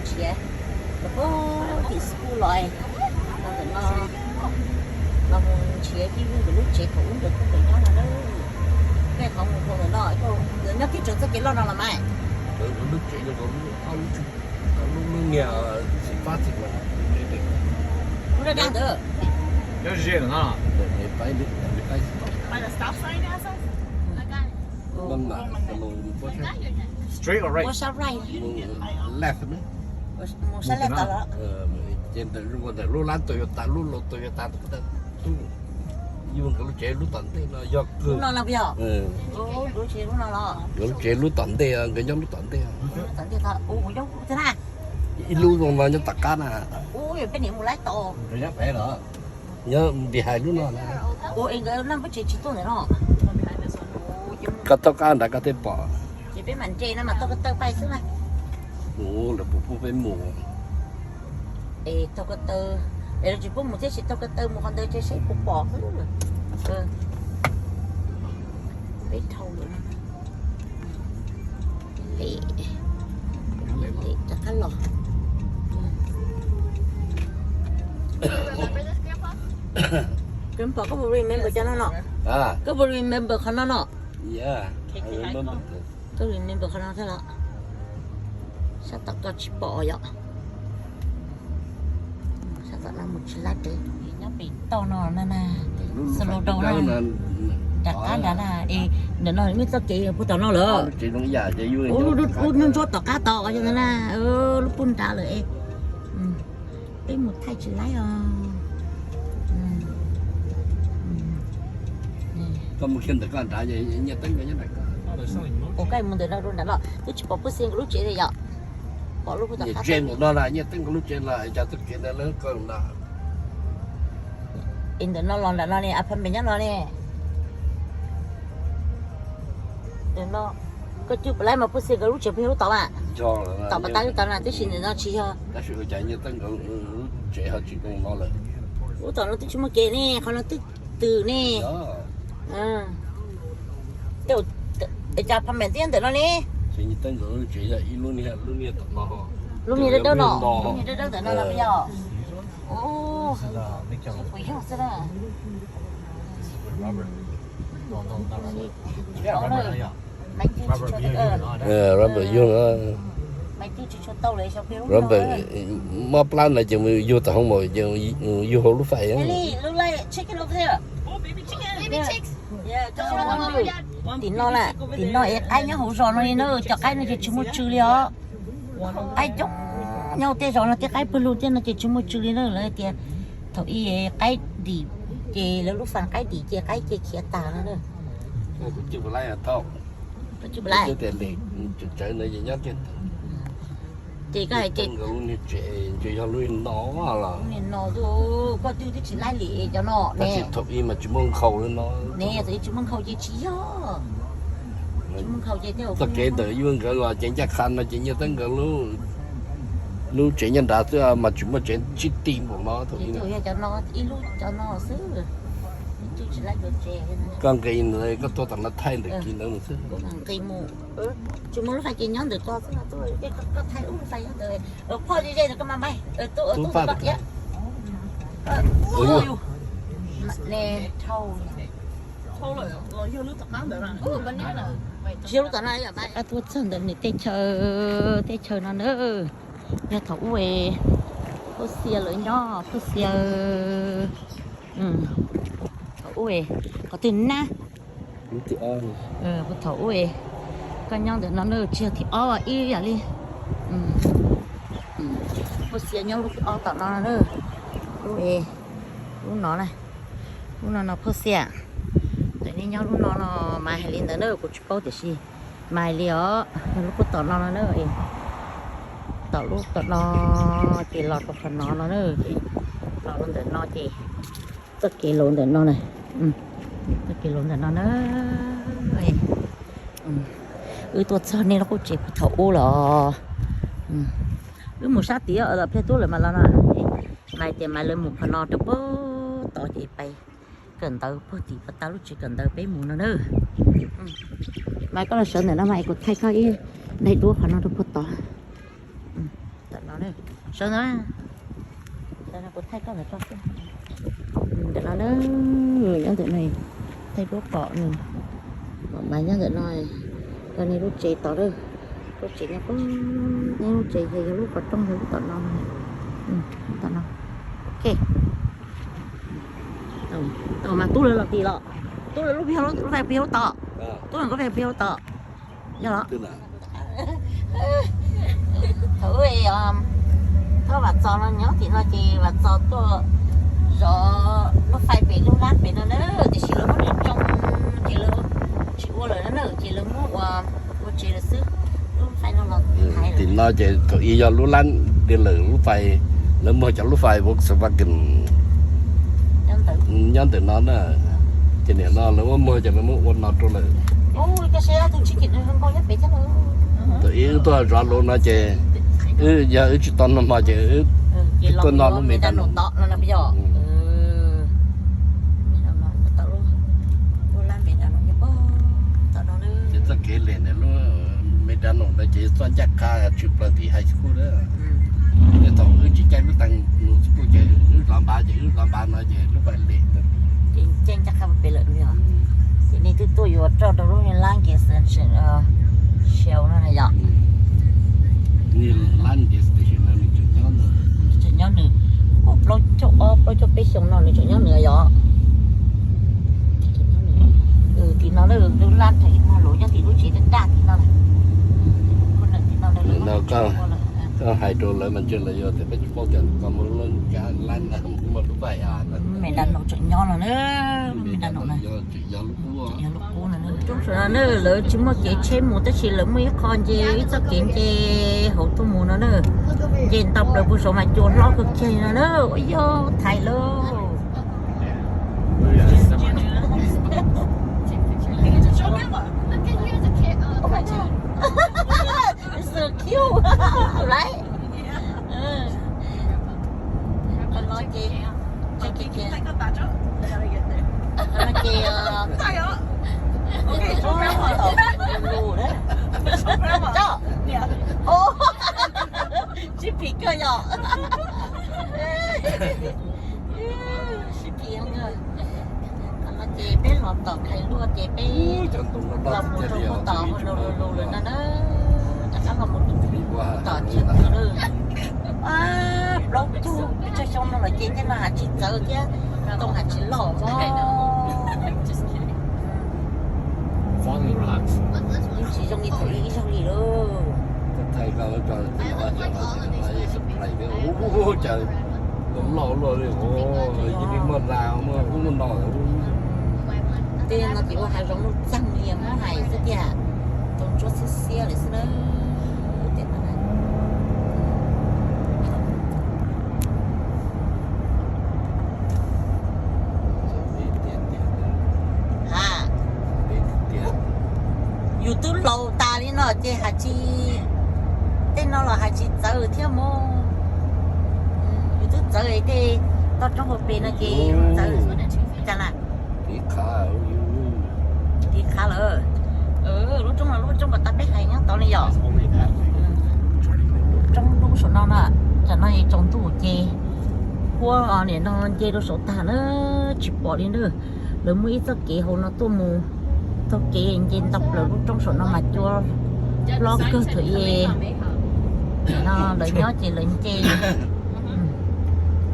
Nrhiav los puag tim school los, los ntawm no, los mus nrhiav Yij Vwj nkawd lub tsev thaum ub nkawd pheej nyob no na. Peb qhov mus rau ntawm no, nkawd nyob tib tsoom txoj kev loj no los mas. Lub tsev, lub niag xim fab xim mas, lub dab ntawd. Nyob ze no. Straight or right? Ua sab right. Mus sab lej tod los. Ces ntawm, ntawm lub lab Toyota, lub Toyota, yus nkawd lub tsev lub tom ntej no yog lub no los yog. Nkawd lub tsev lub tom ntej, nkawd nyob lub tom ntej. Ib lub zoo no nyob tom qab na. Peb niam mus lab tod. Nyob behind lub no na. Nkawd lub tsev tsis tuaj ntawm no. Koj taug qab nrad koj thiaj pom. Ces peb mam nres no mas taug ko taw pais xwb na. Mus lawv puas pub peb mus. Es taug ko taw, es lawv tsis pub mus thiab, tsis taug ko taw mus qhov ntawd ces saib puas pom xwb. Peb dhau lawm no. Rov qab los. Grandpa, koj puas remember cov no no? Koj puas remember qhov no no? Koj remember qhov no thiab los? Sab tom koj tsis pom yom. Sab tom no mus tsis laib pem, nyob pem toj no na na. Slow down na. Nram qab nrad na, es ntawm no muaj txoj kev puag tom no lawm. Ub, lub ntsuab tom qab tod yog ntawd na, lub puag nrad lawm es. Peb mus thaij tsis laib os. Koj mus kiag ntawm koj nrad, Nyiaj Teeb nkawd nyob nram koj. Ua koj mus ntawm no rau nrad los twb tsis pom Puj Xia nkawd lub tsev li yom. Pom lub puag tom qab no, Nyiaj Teeb nkawd lub tsev los cas txoj kev ntawd lawv koj nrad. Es ntawm no los nram no ne, apartment nyob no ne. Ntawm no, koj cug pem laib mas Puj Xia nkawd lub tsev puas yog lub tod mas? Tom pas tas lub tod na, tab sis ntawm no tsis yog. Tab sis ua cas Nyiaj Teeb nkawd lub tsev ho tsis zoo no lawm? Lub tom no twb tsis muaj kev ne, qhov no twb twm ne. Cas apartment twb nyob ntawm no ne. Nyiaj Teeb nkawd lub tsev yog ib lub niag, lub niag tom no. Lub niag dawb dawb no, lub niag dawb dawb ntawm no los yog. Puas yog xwb na. Robert yug no. Robert mob plab no ces mus yug tom hoo maum ces yug hauv lub fais. Tim no na, tim no es qaib nyob hauv zos no li na, cov qaib no ces tsis muaj tsw li os. Qaib coob nyob tej zos no tej qaib pawg lug tej no ces tsis muaj tsw li na, lawv tias thaum ub qaib dim, ces lawv lub fais qaib dim ces qaib ces khiav tag no na. Ces koj hais tias, no los, koj twb twb tsis laib li cov no ne. Thaum ub mas tsis muaj nkhaus li no. Ne, thaum ub tsis muaj nkhaus ces tsis yog. Tsis muaj nkhaus ces txoj kev ntawm yus nkawd los ces ncaj qha no ces Nyiaj Teeb nkawd lub tsev nyob nrad xwb mas tsis muaj tsev tsib ti npaum no thaum ub. Yog cov no ib lub cov no xwb. Koj nqis ntawd koj tuaj tom no thaij ntawm kis ntawd mus xwb. Nqis mus. Tsis muaj lub fais ces nyob ntawm ko xwb, koj thaij lub fais nyob ntawd. Phoj ze ze ntawd koj mas, tub paj. Tsis yog lub tom no, tuaj txog ntawm nws tej chaw, tej chaw no na. Yog thaum ub Phoj Xia lawv nyob, Phoj Xia, thaum ub qhov twg na? Thaum ub koj nyob ntawm no na, tsis yog thib ob ib yam li. Phoj Xia nyob lub thib ob tom no na. Lub, lub no na, lub no no Phoj Xia. Thaum nej nyob lub no no mas hais li ntawd na, kuv tsis paub tiam sis mas hais li os, lub puag tom no no na. Tom lub tom no ces los rau qhov no no na, los rau ntawm no ces txoj kev los ntawm no na. Txoj kev los ntawm no na. Wb tuaj txog nej lub qub tsev puag thaum ub los. Wb mus sab tid os, pliag tub lawm mas los no. Mas tias mas lawv mus qhov no rau puag tod ces pais kawm ntawv puag tim puag ta lub tsev kawm ntawv peb mus no na. Mas koj los sawv ntawm no mas es kuv thaij koj ib daim duab qhov no rau puag tod. Tom no Sawv ntawd, sawv no kuv thaij koj ntawm no. Ntawm no na, nyob ntawm no, thaij duab pom no. Mas nyob ntawm no, yog niag lub tsev tod, lub tsev nyob, niag lub tsev ces yog lub qhov rooj yog lub tom no, tom no. Ok. Tau mas tub lawv los tim los, tub lawv lub, lub fais pib hauv tod, tub lawv lub fais pib hauv tod. Yog los. Thaum ub, thaum Vam Txos no nyob tim no ces Vam Txos tuaj zov lub fais pem lub lab pem no na, tiam sis lawv muab nws tsoo ces lawv tsis ua lawm na, ces lawv muab ua, ua tsev lawm xwb. Lub fais no los tim no ces thaum ub yog lub lab, tias lawv lub fais, lawv muag cov lub fais Volkswagen nyob ntawm no na, ces nim no lawv muab muag ces lawv muab ua no rau lawm. Thaum ub wb tuaj zov luv no ces wb, yog wb tsis tau noj hmo ces wb tuaj noj lub me da no. Ces txoj kev lem ntawm lub me da no ntawd ces txoj ncaj qha tshwm plaws tim high school na. Ces thaum wb tsis caij lub tees mus school ces wb zov npav, ces wb zov npav no ces lub fais lem ntawd. Ces caij ncaj qha pem lawm no yog. Ces nej twb tuaj yuav roj rau lub niag lab nkev station, Shell no na yog. Niag lab nkev station no nws tseem nyob nws, tseem nyob nws, plaub caug ob plaub caug peb xyoo no nws tseem nyob nws yog. Tim no lub lab thaum ub muag luv nyob tim lub tsev daj daj tim no. Koj hais rau lawv mas ntshe lawv yuav tias peb tsis paub tias koj muaj lub kab lab na, muaj lub fais. Me da no tseem nyob no na, me da no na. Yog lub qub no na, roob saum no na, lawv tsis muaj kev tsheb mus tab sis lawv muaj ib qho nce, ib txoj kev nce hauv tuaj mus no na. Nce nta plaws puag saud mas cua hlob kawg kiag no na. Ua yog thaiv lawm. So cute, right? Qhov no ces, qhov no ces, tom lus lus na. Coj. Sib phim kawg yom. Sib phim. Qhov no ces peb los tom Khais Luaj ces peb los mus rau puag tom Honolulu lawm no na. Rov qab los mus tom Chiang Mai lawm. Plaub caug peb caug xyoo no lawm ces tej no haj tsis txawv thiab, ntoo haj tsis loj os. Yeej tsis zoo li thaum ub ib zaug li lauj. Loj luaj li, yeej muaj nas muaj ub muaj no. Tej no ces ua hav zoov nuj txeeg li muab hais xwb tiag, tau ntsuab xiab xiab li xwb na. Ha, yus twb laus tas li no ces haj tsis, tej no los haj tsis txawv thiab mog. Yus twb txawv tej toj roob hauv pes no ces txawv cas na. Tiv qhav lawm. Lub roob no lub roob pas tas peb hais nyob tod li yom. Roob dub saum no na, tam no tsaus ntuj ces huab nim no nce rau saud tag na, tsis pom li na. Lawv muaj ib txoj kev hauv no tuaj mus, txoj kev nce nta plaws lub roob saum no mas cua hlob kawg thaum ub. No lawv nyob ces lawv nce,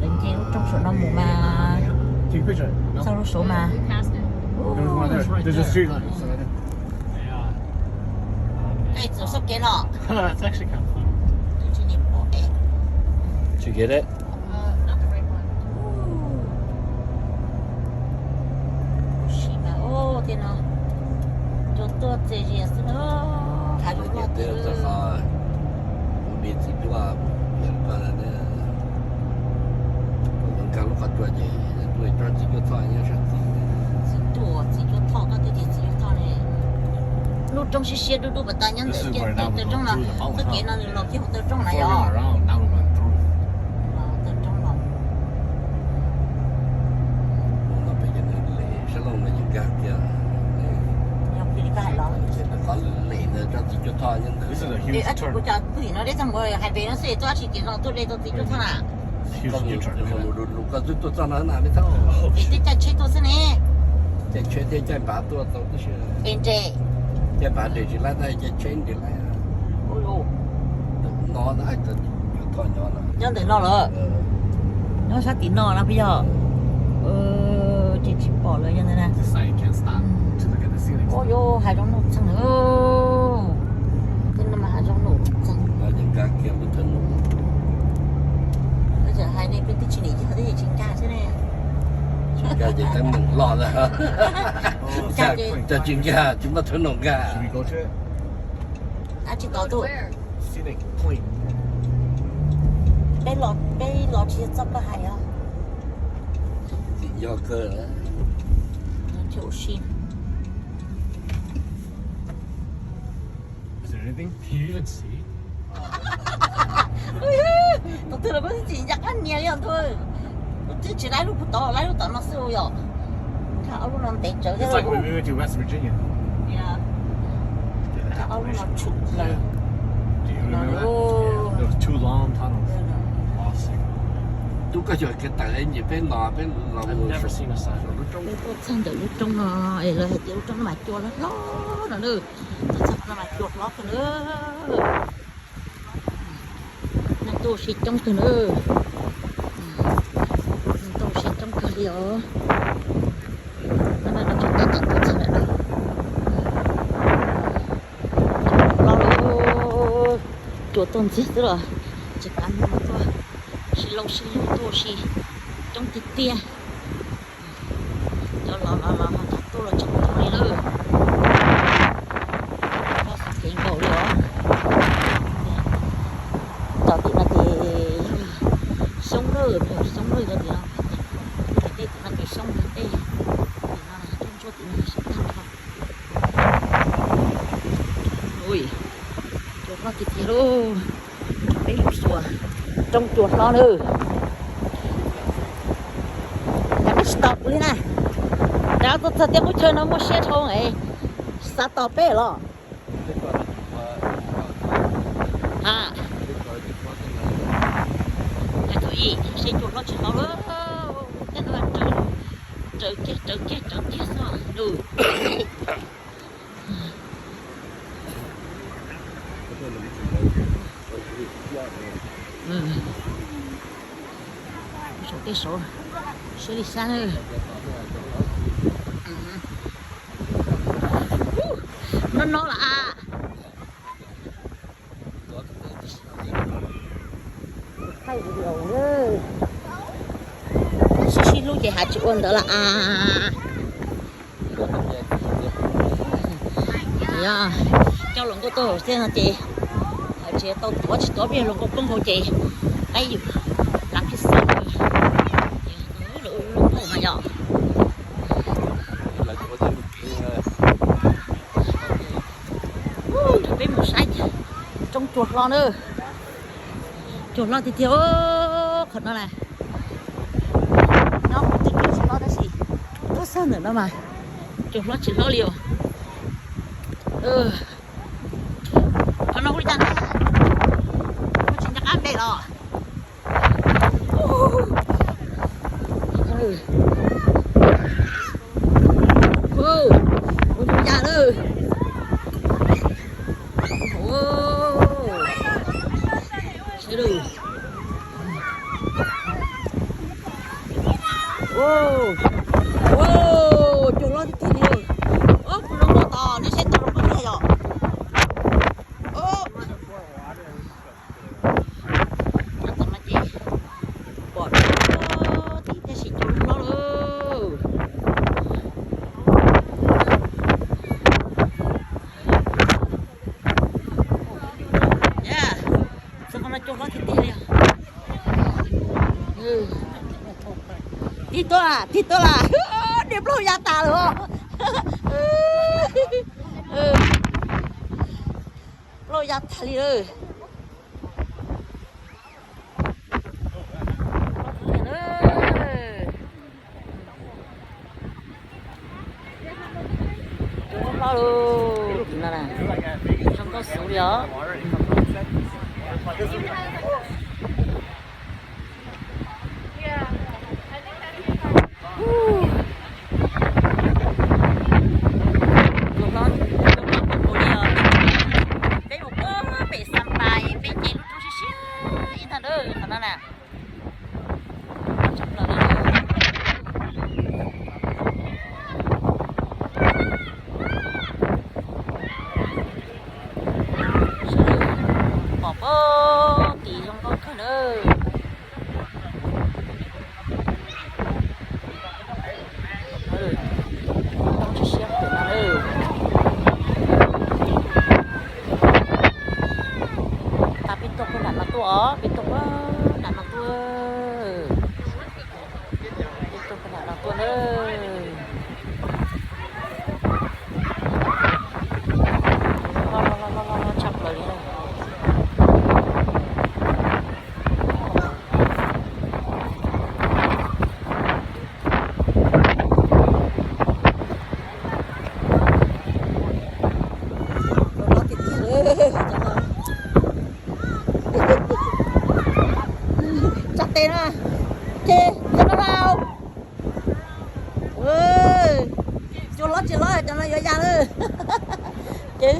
lawv nce lub roob saum no mus mas txog lub saud mas. Txog kev no. Tsis kev deb. Tej no cua tuaj txias zias xwb na. Txiv cuab, piav koj na, koj nkag lub qhov tsua ces tuaj coj txiv cuab thoj nyob sab tid. Txiv cuab, txiv cuab thoj, koj twb tias txiv cuab thoj ne. Lub roob siab siab dub dub pas tas nyob ntawm kiag taw roob no, txoj kev no nws los kiag hauv taw roob na yom. Taw roob los. Sab laug no yeej nkag kiag. Yog li koj hais los. Qhov lem ntawd coj txiv cuab Ab tsi kuv cov kuj tim no deb txog mus hais pem no xwb, tuaj tsis tim no tuaj deb tuaj txiv tuaj txog na. Koj twb caij tsheb tuaj xwb ne. Caij tsheb thiab caij npav tuaj tau tib si. Es nres. Caij npav nres tsis laib tab caij tsheb nres laib. No na, nyob ntawm no lawm. Nyob sab tim no na puas yog? Ces tsis pom lawm yog ntawd na. Ua yuav hais rau Nuj txheej na. Tej no mas hais rau Nuj txheej. Hais nej peb twb tsis nim yog twb tsis nkag xwb ne. Tsis nkag ces teeb meem loj ntag. Cov tsis nkag tsis muaj thawb noo nkag. Ab tsis tau tuaj. Peb los tsis yog txoj paj hais os. Tsis yog kawg. Tus twg los koj txiv ncaj qab nias li os ntuj. Kuv twb tsis laib lub puag tod, laib lub tom no xwb yom. Ob lub no ntev tsawv thiab. Ob lub no tshum plaws. Tub koj xyuas kev tawm ncig peb no peb los mus. Tuaj txog ntawm lub roob no es lawv hais tias lub roob no mas cua hlob hlob no na. Tuaj txog no mas cua hlob kawg na. Neeg tuaj ua si coob kawg na. Neeg tuaj ua si coob kawg li os. Cua hlob lawm. Cua tuaj ntxiag xwb los tsis kav tuaj. Sib loo sib lug tuaj ua si coob tiag tiag. Cov los los los ho cov tuaj los tseem coob li lawm. Cov xav kev nkaus li os. Cov tim no ces yog xyoob lawm, yog xyoob lawm cov tim no. Tej tim no ces xyoob, tej tim no, ntsuab tim no xyoob tag nrho. Ui, cua hlob tiag tiag lauj. Peb mus xyuas roob cua hlob na. Cas peb tsis tos kuv li na. Cas tuaj txog tej qub chaw no muaj siab dhau es xav tos peb los. Ha, hais thaum ub seb cua hlob tsis hlob lawm. Tej no raws kiag raws kiag raws kiag xwb. Saum tej saud siab li sab na. No no lawm as. Sib sib hlub ces hais tsis ua ntawd lawm as. Yog coj hluas nkauj tuaj hauv xwb no ces tsis tau tuav, tsis tuav peb yog hluas nkauj poob hauv ces qaib yus lav phij xwb. Lub npauj no yog. Peb mus saib roob cua hlob na. Cua hlob tiag tiag qhov no na. Nyob kuv twb cua tsis hlob tab sis tuaj xog ntawm no mas cua hlob tsis hlob li os. Qhov no ua li cas na? Koj tsis nco qab npe los? Ua tus yam lawm. Cua hlob tiag tiag li. Ob, kuv zoo nkauj tos neb saib tau zoo nkauj tiag yom. Ob, no ces pom tim tiaj sim cua hlob lawm. Txog qhov no cua hlob tiag tiag li. Tig tuaj, tig tuaj lawm, niam nplooj ya tas lawm. Nplooj ya tas li lawm. Cua hlob hlob lauj, tim no na, zoo nkauj xwb. Os. Peb mus puag pem Xas Pais, peb nce lub roob siab siab ib tag na, qhov no na. Pom puag tim zoo nkauj kawg na. Tau tsis siab pem no na. Tas peb tuaj puag nram no tuaj os, peb tuaj puag nram no tuaj. Peb tuaj puag nram no tuaj na. Loj loj loj loj tshaj plaws li na. Tsa tes no, ces cov no hau. Cua loj tsis loj cov no yuav ya lawm. Ces